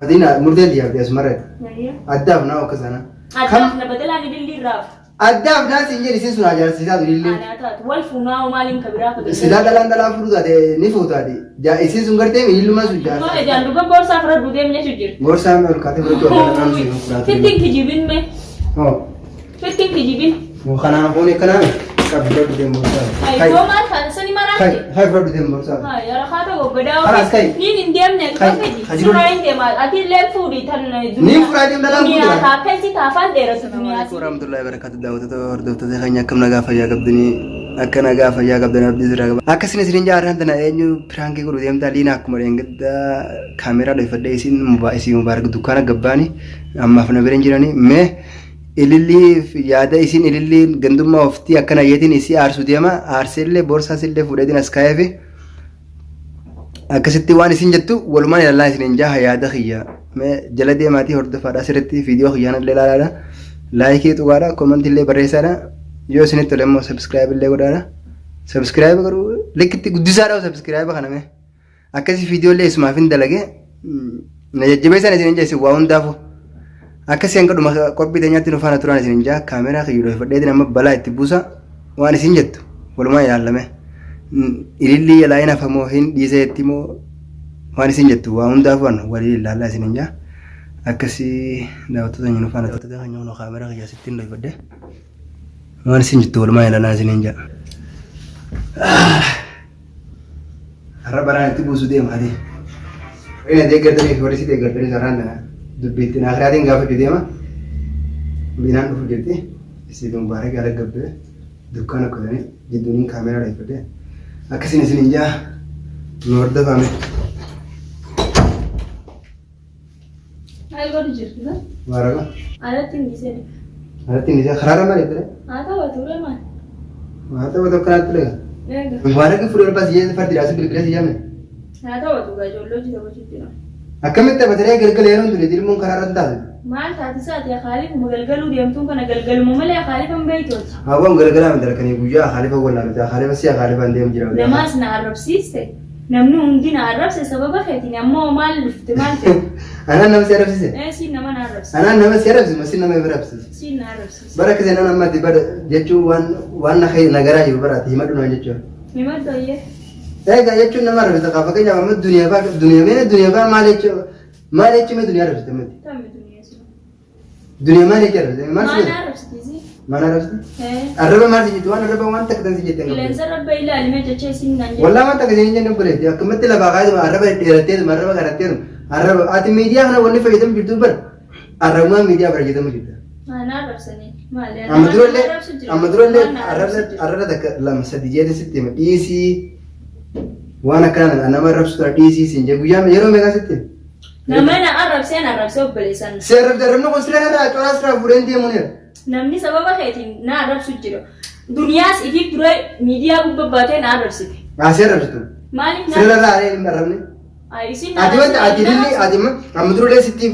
Adiina murteen tiyyaaf asumarratti. Addaaf naa akka sana. Addaaf na badalaan ilillii irraa haftu. Addaaf naa siin jedhi siin sun ajaa'ibsiisaa ture illee. Anaa taatu wal fuunaa maaliin ka biraa ka Silaa dhalaan dhalaa fuudhu taate ni fuutaati. Jaa isiin sun gartee ilillumaa sun Maal jaarsa. ejaan dhuga boorsaa fira duudee minyatu jira. Boorsaa ol kaatee fudhachuu akka dhalaan siin fudhaatu. Fittiin kijibin mee. Hoo. Fittiin kijibin. Kanaan kun akkanaa qabu fudhadhu deemu boorsaa. Ay koo maal kan sani Kai maraatti. kai fudhadhu deemu boorsaa. Ay harakaata goggodaa Kalaas kai. Niin hin deemne Kai, dhuga fidi. hajiru. Suuraa hin deema. Ati illee fuudhi tan Niin fuudhaa deemu dhalaan Duniyaa fuudhaa. taa akkasii taa afaan dheeratu duniyaa. Warahmatullahi wabarakatuh daawwattoota hordoftoota keenya akkam nagaa fayyaa qabdanii akka nagaa fayyaa qabdanii abdii sirraa qaba. Akkasuma isin jaarraan tana eenyu piraankii godhu deemtaa liina akkuma dheengadda kaameeraa dhoyfadhee isin isii mubaarak dukkaana gabbaani ammaaf na bira hin jirani mee ilillii yaada isin ililliin gandummaa oftii akkana yeetiin isii aarsu deema aarseellee boorsaas illee fuudheetiin as kaa'eefi akkasitti waan isin jettu walumaan ilaalaa isin jaha yaada kiyya mee jala deemaatii hordofaadha sirriitti viidiyoo kiyyaan illee ilaalaadha laayikii tuqaadha koomantii illee barreessaadha yoo isinitti tole immoo sabiskiraayib illee godhaadha sabiskiraayib garuu likkitti guddisaadha sabiskiraayib kana mee akkasii viidiyoo illee isumaaf hin dalage na jajjabeessan isin hin jeessin waa hundaafu akkasii hanga dhuma qophii teenyaatti nu faana turan isin hin jaa kaameraa kiyyu dhoofadheetiin amma balaa itti buusa waan isin jettu walumaan ilaallame ilillii jalaa hin hafamoo hin dhiisee itti moo waan isin jettu waa hundaafuu an walii ilaallaa isin hin jaa akkasii daawwattoota keenya nu faana daawwattoota keenya kunoo kaameraa kiyya asitti hin dhoofadhe waan isin jettu walumaan ilaallaa isin hin jaa. Har'a baraan itti buusu deema ati. Warri na deeggartanii fi warri si deeggartanis har'aan tana dubbiittiin akiraatiin gaafachuu deema. Binaan dhufu jirti. Isii mubaarak ala gabbee dukkaana kutanii jidduuniin kaameraa dheeffadhe. Akkasiin isin hin jaa nu hordofame. Maal godhu jirti ba? Mubaaraka. Alatti hin dhiisee. Alatti hin dhiisee karaarra maal eeggate? Haa taphatu ture maal? Haa taphatu akkanaatti laga. Eega. Mubaaraki fuudhee ol baasii fardi raasii bilbilee si yaame. Haa taphatu gaa ijoollee hojii taphachuu jira. Akkamitti taphatanii galgala yeroon ture dilmuun karaarra hin taatu. Maal taati isaati akaaliifuma galgaluu deemtuun kana galgaluma malee akaalifa hin beektooti. Hawwan galgalaa miti halkanii guyyaa akaalifa wallaaluti akaalifa si akaalifa hin deemu jira. Namaas na arrabsiiste. Namni hundi na arrabse sababa keetiin ammoo maal dhufte maal ta'e? Anaan nama si arrabsiise? Ee siin nama na arrabse. Anaan nama si arrabsiise ma siin nama if arrabsiise? Siin na arrabsiise. Bara akkasii anaan amma ati bara jechuun waan waan na kee na garaa jiru bara ati himadhu naan jechuudha. Himadhu ayyee. Egaa jechuun nama arrabsite qaba fakkeenyaaf amma duniyaa fa'aa duniyaa mee duniyaa fa'aa maal jechuun maal jechuun mee duniyaa arrabsite miti? Tammi duniyaa sun. Duniyaa maal jechuun arrabsite? Maal si Maal godhe? arrabsite si? Maal arrabsite? Ee. Arraba maal si jette? Waan arraba waan takka tan si jette hin qabdu. Qilleensa rabba ilaalime jecha isin naan jedhe. Wallaa waan takka isin hin jenne obboleetti akkamatti lafaa kaayetuma arraba dheeratteetuma arraba qaratteetuma arraba ati miidiyaa kana wanni fayyadamu jirtu bar arrabumaa miidiyaa fayyadamu jirta. Maal arrabsanii? Maali? Amma durallee Arrabsu jira. amma durallee Maal na arrabsu arraba jira? arraba takka lama sadi jeete sitti hima dhiisii waan akkana nama arrabsu tana dhiisii siin jee guyyaa yeroo meeqaa sitti hima? Nama na arrabseen arrabsee obboleessan. Si arrabde arrabni kun sirra irraa coraa sirraa fuudheen deemuun jira. Namni sababa keetiin na arrabsu jira. Duniyaas ifiif dura miidiyaa gubbaa baatee na arrabsite. Haa si arrabsitu. Maaliif na Sirra irraa aree hin arrabne. Ay, isin na Ati wanta ati arrabsite, ililli ati amma durallee sitti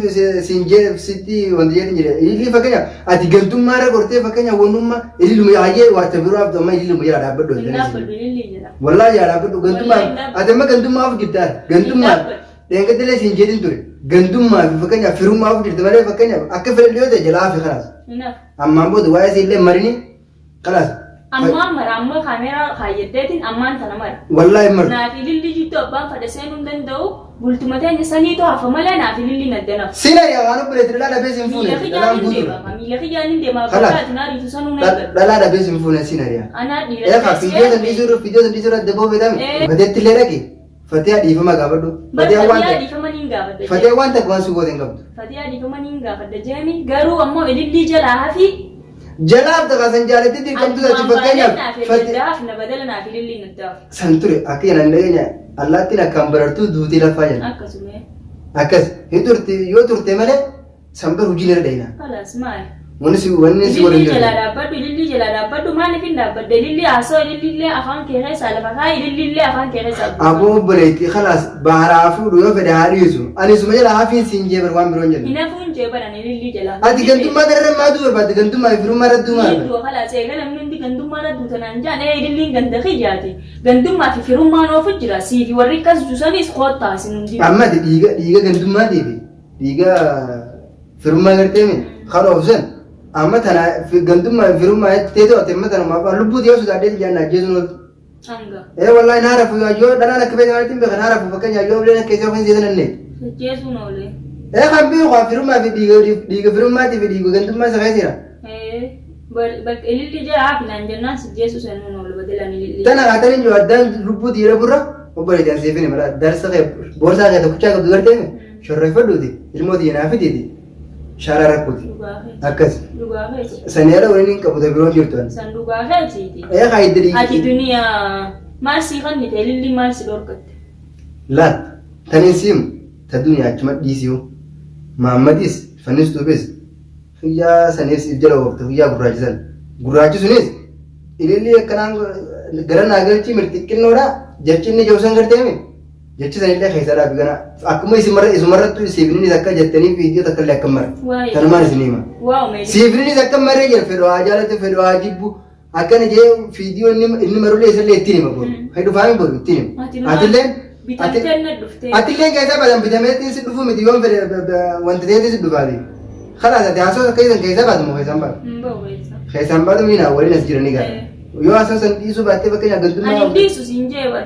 siin jee sitti wanti jeetin jira. Ililli fakkeenya ati gantummaa irra gortee fakkeenya wannummaa ililluma hayyee waata biroo haftu amma ililluma jala dhaabbadhu. Hin dhaabbadhu ililli jira. Wallaahi jala dhaabbadhu gantummaa Wallaahi hin dhaabbadhu. ati amma gantummaa of jirta gantummaa. Hin dhaabbadhu. Dheengaddalee siin jedhin ture. Gandummaa fi fakkeenyaaf firummaa of jirti malee fakkeenyaaf akka fedhe yoo ta'e jalaa hafi kalaas. Hin hafu. Ammaan booda waa'ee isii illee marini kalaas. Ammaan mara amma kaameeraa kaayyaddeetiin ammaan tana mara. Wallaahi martu. Naaf ililli jidduu abbaan fadha seenuu hin danda'u. Bultuma teenya saniitu hafa malee naaf ililli nadda nafu. Sin ari'a waan obboleetti dhalaa dhabee sin fuune. Miila kiyyaan Dhalaan hin guutuudha. deema. Miila kiyyaan hin deema. Kalaas. Bakka ati na ariitu sanuu na eegalu. Dhalaa dhabee sin fuune sin ari'a. Anaa dhiira. Eegaa fiidiyoo san dhiisuu irra fiidiyoo san dhiisuu irra daboo fedhame. Ee. Bateetti illee dhaqi. Fatiyaa dhiifama gaafadhu. Bar Fatiyaa waan Fatiyaa ta'e. dhiifama niin gaafadha Fatiyaa waan takka waan si goote hin qabdu. Fatiyaa dhiifama niin gaafadha jeemi garuu ammoo ilillii jalaa hafi Jalaaf takaa san jaalattee dirqamtu taati fakkeenyaaf. naaf Fati eddaaf na badala naaf ilillii naddaaf. san ture akka jedhan dhageenya allaattiin akkaan barartuu duutee lafaa jedhan. Akkasuma. Akkas hin turte yoo turte malee San bar hojiin irra dhayna. Kalaas maali? Wanni si wanni si godhan Ilillii jiru. jalaa dhaabbadhu, ilillii jalaa dhaabbadhu, maaliif hin dhaabbadde? Ilillii haasoo, ilillii illee afaan kee keessaa lafa kaa'i, ilillii illee afaan kee keessaa buusa. Aboo obboleetti khalaas baaraa fuudhu yoo fedhe haa dhiisu. Ani suma jala hafiin siin jee bar waan biroo hin jenne. Hin hafuun jee baran ilillii jalaa. Ati gantummaa kanarra maatuu barbaadde gantummaa fi firummaa irratti duumaa Niin barbaadde. du'a kalaas eega namni hundi gandummaa irra duuta naan jaan ee ililliin ganda kiyyaati. Gandummaa fi firummaan oofu jira. Sii fi warri akkas jusanis koottaa isin hundi. Amma ati dhiiga dhiiga gandummaatii fi Dhiiga firummaa gartee mi kan oofsan amma tana gandummaa fi firummaa teetoo ati amma tana maaf lubbuu tiyoo sodaadhee tiyyaan ajjeesuun ooltu. Hanga. Ee wallaahi naa rafu yoo dhalaan akka feete maalitti hin beekan naa rafu fakkeenyaaf yoo uleen akka isee ofiin seetan annee. Ajjeesuun oolee. Ee kan beeku kan firummaa fi dhiiga dhiiga firummaatii fi dhiiga gandummaa isa keessa jira. Ee bakka ililli jala hafi naan jennaan si jeessu sanuun oolu badalaan ililli. Tana haataniin jiru addaan lubbuu dhiira gurra obboleetti an siifini mala darsa kee boorsaa kee tokkichaa qabdu gartee shorreeffadhuuti ilmoo tiyya naa fidiiti shaaraa rakkuuti Dhugaa keeti. akkas Dhugaa keeti. sanii ala waliin hin qabu ta biroon jirtu an. San dhugaa keetiiti. Ee haa idda Ati dhiigi duniyaa maal sii kannite ililli maal si dhorkatte. laal taniin siimu ta duniyaa achuma dhiisiyu Mahammadis fannistuufis Kiyyaa saniif siif jala oofte kiyyaa gurraachi san. Gurraachi sunis ilillii akkanaan gara naa galchii mirxiqqinnoodha jechi inni jiru san garteemi. Jechi sanillee keessaa dhaabi gana akkuma isin marra isumarrattu siifninis akka jettanii viidiyoo takka illee akka mara. Waa'ee. Tanumaan isin hima. Waaw meelee. Siifninis akka marree jira fedhu haa jaalatu fedhu haa jibbu Akkana jee fiidiyoo inni inni marullee isallee ittiin hima boru. Hay dhufaa hin boru ittiin hima. Ati maal Atilleen bitamtee na dhuftee. atilleen keessaa baatan bitameetti si dhufu miti yoon fedhe wanta ta'etti si dhufaati. Kalaas ati haasoo akka isan keessaa baatu moo keessaan baatu? Hin ba'u keessa. Keessaan baatu ni naa waliin as jiranii gaara. Yoo haasoo san dhiisuu baattee fakkeenyaaf Ani hin gantummaa dhiisu siin jee bar.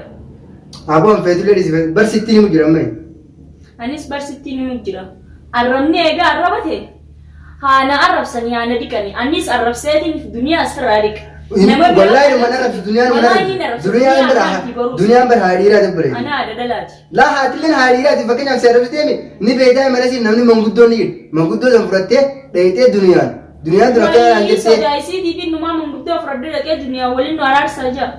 Aboon feetullee dhiisi bar sitti himu jira amma. Anis bar sitti himu jira. Arrabni egaa arraba ta'e. Haa na arrabsanii haa na dhiqanii. Anis arrabseetiin duniyaa asirraa dhiqa. Nama biraa Wallaahi numa narrabsu duniyaan numa Wallaahi ni narrabsu. narrabsu. Duniyaan bara Duniyaan baruu. duniyaan bara haa dhiiraa dubbare. Ana haadha dhalaati. Laa haatilleen haa dhiiraati fakkeenyaaf si arrabsitee mi ni beektaa mana siin namni manguddoo ni jedhu. Manguddoo san fudhattee dhayitee duniyaan. Duniyaan tun akka Wayii jettee sodaa isiitii fi numaa manguddoo fudhadhee dhaqee duniyaa waliin nu araarsaa jira.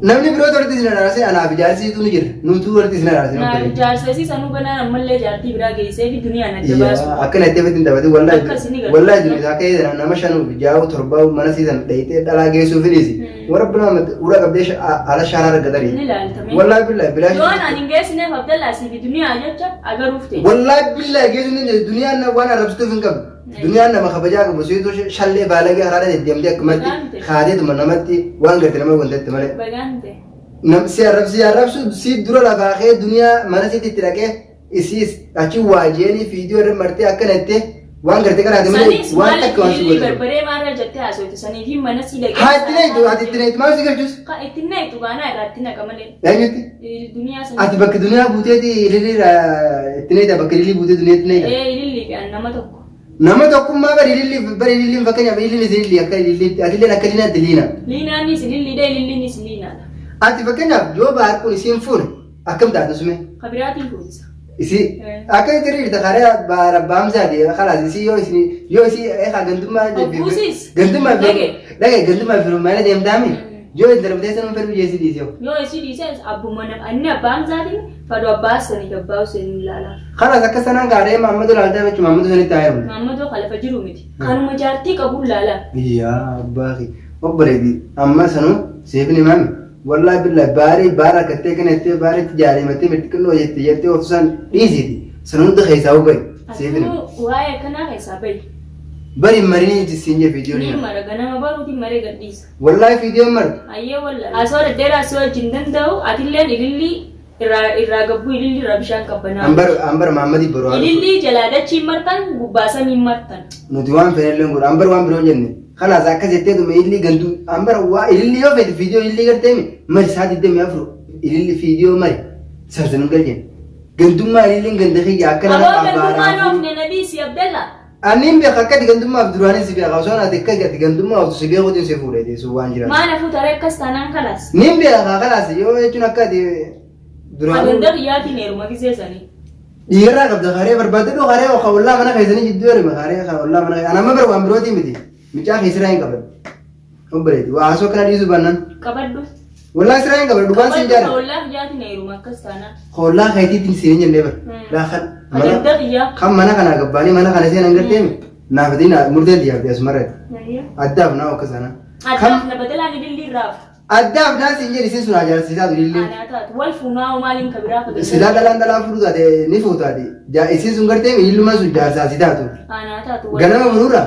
namni biroo walitti isin araarsee anaaf jaarsiitu ni jira. Nutuu walitti isin araarsee. Naaf jaarsa isii sanuu ganaan ammallee jaartii biraa geessee fi duniyaan adda baasu. Akkana itti ofitti hin taphatin wallaahi Akkas ni gargaara. wallaahi duniyaa akka jedhan nama shanuuf jaa'u torbaa mana siisan dhayitee dhalaa geessuu fidhiisi. Warra biraa ura qabdee ala shaaraa argatanii. Ni laaltame. Wallaahi billaahi bilaashi. Yoon ani hin geessineef Abdallaa sii fi duniyaa jecha agaruuf ta'e. Wallaahi billaahi geessuu hin dandeessu. Duniyaan waan arrabsituuf hin qabdu. Duniyaan nama kabajaa qabu siitu shallee baalagee haraara deddeemtee akkumatti Bagaan ta'e. kaateetuma namatti waan garte nama wantatti malee. Bagaan ta'e. Nam si arrabsi arrabsu si dura lafaa kee duniyaa mana sitti itti dhaqee isiis achi waajeenii fiidiyoo irra martee akkana jettee waan garte karaate malee Sanis waan maaliif takka waan si ilillii godhe. barbaree maarra jettee haasofte saniif hin mana sii dhaqee. Haa itti neetu ati itti neetu maal si galchus? Ka itti neetu gaanaa irraa itti naqa malee. Eenyutti? Duniyaa sanii. Ati bakka duniyaa buuteeti ilillii itti neeta bakka ilillii buutee duniyaa itti neeta. Ee ilillii fi an nama tokko. Nama tokkummaa bari ilillii bari ililliin fakkeenyaaf ililliin isin ilillii akka ililliitti atilleen akka liinaatti liina. Liinaanis ililliidha ililliinis liinaadha. Ati fakkeenyaaf yoo baar kun isiin fuune akkam taatu sume? Kabiraatiin fuudhisa. Isii akka itti riirta karaa baar abbaa hamsaati kalaas isii yoo isin yoo isii eegaa gandummaa Obbuusis. gandummaa Dhage. dhage gandummaa firummaa deemtaami yoo itti darbitee sanuu fedhuu jeessi dhiisee. Yoo isii dhiise abbuma inni abbaa Hamzaatiin fadhu abbaa Hassanii fi abbaa Hussein ilaalaaf. Kalaas akka sanaan kaaree Mahammadu laaltee jechuun Mahammadu sanitti haa heerumte. Mahammadoo kalafa jiru miti. Kanuma jaartii qabuun laala. Yaa abbaa kee obboleetti amma sanuu seefni maami wallaahi billahi baarii baara akkattee kana jettee baariitti jaarimattee mirxiqinnoo jette jettee of san dhiisiiti sana hunda keessaa bahi seefni. Atuu waa'ee akkanaa keessaa bahi. Bari marinii siin jee viidiyoo Ni mara ganama baruutiin maree gadhiisa. Wallaahi viidiyoon marti. Ayyee wallaahi. Haasawaa dhedheeraa si wajjin danda'u atilleen ilillii irraa irraa gabbuu ilillii irraa bishaan qabbanaa. Ambar ambar Mahammadii boru haa dhufu. Ilillii jalaa dachiin martan gubbaa samiin martan. Nuti waan fedhe illee godha. Ambar waan biroo hin jenne. Kalaas akkas jettee tume ilillii gandu ambar waa ilillii yoo fedhe viidiyoo ilillii gartee mi mari saa 24 ilillii viidiyoo mari sansan hin galchine. Gandummaa ililliin ganda kiyya akka nama Aboo gandummaa abbaaraa. noofne na dhiisi Abdalla. Ani hin beeka akka ati gandummaaf duraanin si beeka osoo ati akka ati gandummaa ooftu si beekuutiin si fuudhe teessu waan jiraatu. Maa na fuuta ree akkas taanaan kalaas. Nin beeka kalaas yoo jechuun akka ati duraanuu Aganda kiyyaatiin heeruma gisee sanii. dhiirraa qabda karee barbaadadhu karee ka ollaa mana keessanii jidduu heeruma karee ka ollaa mana ana amma bara waan birootii miti micaa keessirraa hin qaban. Obboleetti waa haasoo kana dhiisuu baannaan. Qabadhu. Wallaahi siraa hin qabne dhugaan siin Qabadhu jaalladha. ollaa kiyyaatiin heeruma akkas taanaan. Hollaa keetiitiin siin hin jennee bara. Laa kan mana Aganda kiyyaa. kan mana kanaa gabbaanii mana kana seenan gartee naaf diina murteen xiyyaafte asumarratti. Addaaf naa akka sana. Kan Addaaf na badalaan ilillii irraa hafu. addaaf naa siin jedhi siin sun ajaa'ibsiisaa ilillee. Anaa taatu wal fuunaa hoo maaliin ka biraa fagannaa. Silaa dhalaan dhalaa fuudhu taate ni fuutaati. Isiin sun gartee illuma sun jaarsaa si taatu. Anaa taatu wal Ganama buruura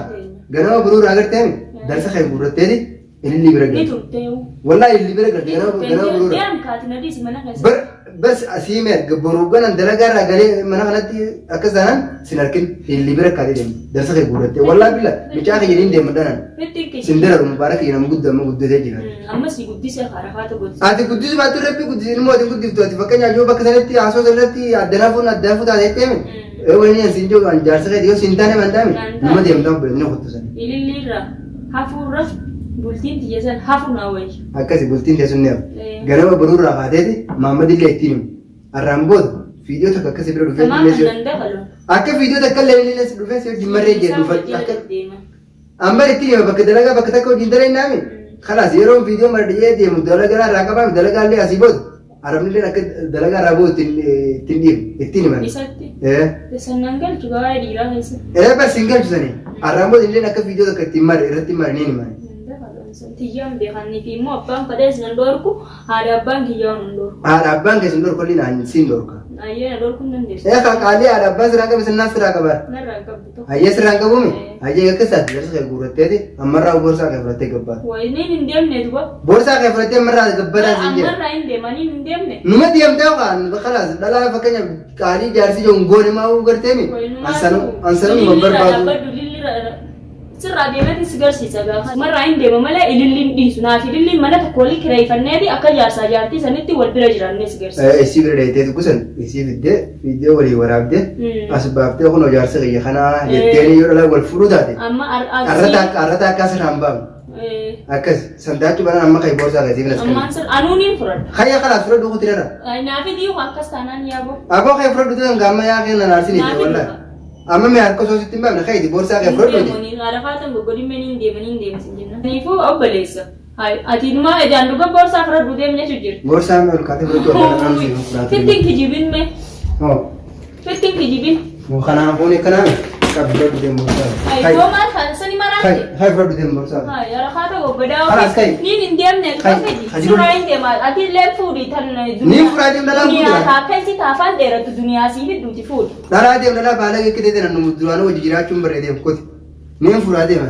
ganama buruura gartee darsa kee guurratteeti ililli bira Ni galti. turtee. Wallaahi ililli bira galti Ni ganama turtee. ganama buruura. Deem kaati na dhiisi mana keessa. Bar Bas asii mee boruu ganan dalagaa irraa galee mana kanatti akkas taanaan sin harkin illi bira kaatee deemti. Darsa kee guurrattee wallaahi billa mucaa kiyya niin deema dhanan. Fitti Sin kijibin. dararu mubaarak kiyya nama guddaa amma guddatee jira. Amma si guddisee harafaata godhi. Ati guddisu baattu rabbi guddisi ilmoo ati guddiftu ati fakkeenyaaf yoo bakka sanatti haasoo irratti addanafuun addanafu taate jettee mi? Ee wani an siin jiru an jaarsa keeti yoo siin taane man taame Naan taane. nama deemtaa obboleetni kottu sana. Ililliirra hafuurra bultiin tiyya san hafu naa wayya. Akkasi bultiin tee sun ni hafu. Ee. Ganama boruurraa kaateeti Mahammad illee ittiin himu. Arraan booda viidiyoo tokko akkasi bira dhufee Tamaa illee kan si nan dabalu. akka viidiyoo takka illee illee si dhufee si wajjin marree jee Isaa dhufa wajjin akka deema. amma ittiin hima bakka dalagaa bakka takka wajjin dalagnaa mi? Kalaas yeroon viidiyoo mara dhiyee deemu dalagaa irraa qabaame dalagaa illee asii booda Arabni illee akka dalagaa irraa bu'u ittiin ittiin dhiibu ittiin himan. Isatti. Ee. Isan nan galchu waa'ee dhiiraa keessa. Ee bar siin galchu sanii. Arraan booda illee akka viidiyoo takka ittiin mare irratti mare ni himan. Tiyyaan beekanii fi immoo abbaan fedhees nan dhorku haadha abbaan kiyyaa nan dhorku. Haadha abbaan keessan dhorku illee naan siin dhorka. Ayyee na dhorkuu hin dandeessu. Ee ka qaalii haadha abbaa siraa qabe sinnaa siraa qabaa. Narraa hin qabdu tokko. Hayyee sirraa hin qabuumi? Hayyee akka isaati darsa kee guurratteeti ammarraa boorsaa kee fudhattee gabbaata. Wayiniin hin deemne duba. Boorsaa kee fudhattee ammarraa gabbataa siin jedha. Ammarraa hin deemaniin hin deemne. Numa deemtee waan kalaas dhalaa fakkeenyaaf qaalii jaarsi jiru goone maa garteemi? Ansanuu hin barbaadu. Sirraa deemeetiin si garsiisa gaafa. Marraa hin deema malee ililliin dhiisu. Naaf ililliin mana tokko walii kireeffanneeti akka jaarsaa jaartii sanitti wal bira jiraannee si garsiisa. Isii bira dheeytee tuqqisan isii fiddee fiddee walii waraabdee as baaftee kunoo jaarsa kiyya kanaa jetteen yoo dhalaa wal fuudhuu taate. Amma Arrata akka asirraa hin baafne. Akkas sandaachuu banaan amma kai boorsaa keetii filas kenna. Ammaan sir anuu niin fudhadha. Kayya kalaas fudhadhu kutirara. Naafi diiku akkas taanaan yaaboo. Aboo kee fudhadhu turan gaamma yaa kee nan aarsin Naafi itti wallah. dhufa. Amma mee harka osoo sitti hin baafne kayti boorsaa kee fudhadhu ati. Deemanii arafaatan goggodhimmee niin deemanii hin deemsin jenna. Kanaafuu obboleessa. Ati inumaa ejaan dhuga boorsaa fudhadhu deem jechu jira. Boorsaa mee ol kaatee fudhadhu abbaan anaan si fudhatu. Fittiin kijibin mee. Hoo. Fittiin kijibin. Kanaan fuuni kanaan qabdu fudhadhu deem boorsaa. Ay koo maal kan sani Kai maraatti. kai fudhadhu deem boorsaa. Ay arafaata goggodaa. Kalaas kai. Niin hin deemne Kai, dhuga hajiru. Suuraa hin deema. Ati illee fuudhi tan Niin fuudhaa deem dhalaan Duniyaa fuudhaa. taakka isi taafaan dheerattu duniyaa sii fidduuti fuudhi. Dhalaa deem dhalaa baala kekkitee deem nu duraanuu hojii jiraachuun barree deem koti. Niin fuudhaa deema.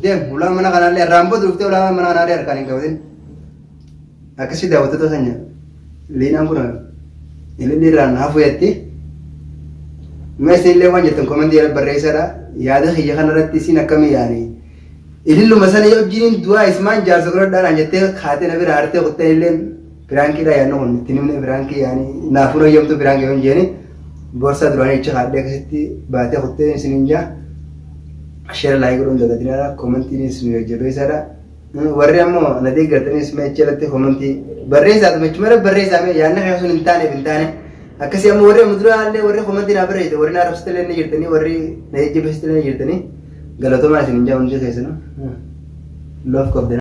Deem ulaa mana kanaallee irraan booda dhuftee ulaa mana kanaallee harkaan hin qabatin. Akkasii daawwattoota keenya liinaan kun ililli irraan hafu jetti. Mee isin illee waan jettan komentii irra barreessadha. Yaada kiyya kanarratti isin akkamii yaani? Ililluma sana yoo wajjiniin du'aa ismaan jaarsa godhadhaadhaan jettee kaatee na bira hartee kuttee illeen piraankiidha yaadni kun ittiin himne piraankii yaani naafuu hayyamtu piraankii yoo hin jeeni boorsaa duraanii achi kaadhee akkasitti baatee kuttee isin hin jaa. Share like godhuun dagatinaa koomentiinis nu jajjabeessaadha. Warri ammoo na deeggartanis mee achi irratti komentii barreessaa tumachuma irra barreessaa mee yaadni kee sun hin taaneef hin taane akkasii ammoo warri amma dura illee warri komentii naa barreessite warri na arrabsite illee ni jirtanii warri na jajjabeessite illee ni jirtanii galatoomaa isin hin jaa hundi keessanuu loof qabdan.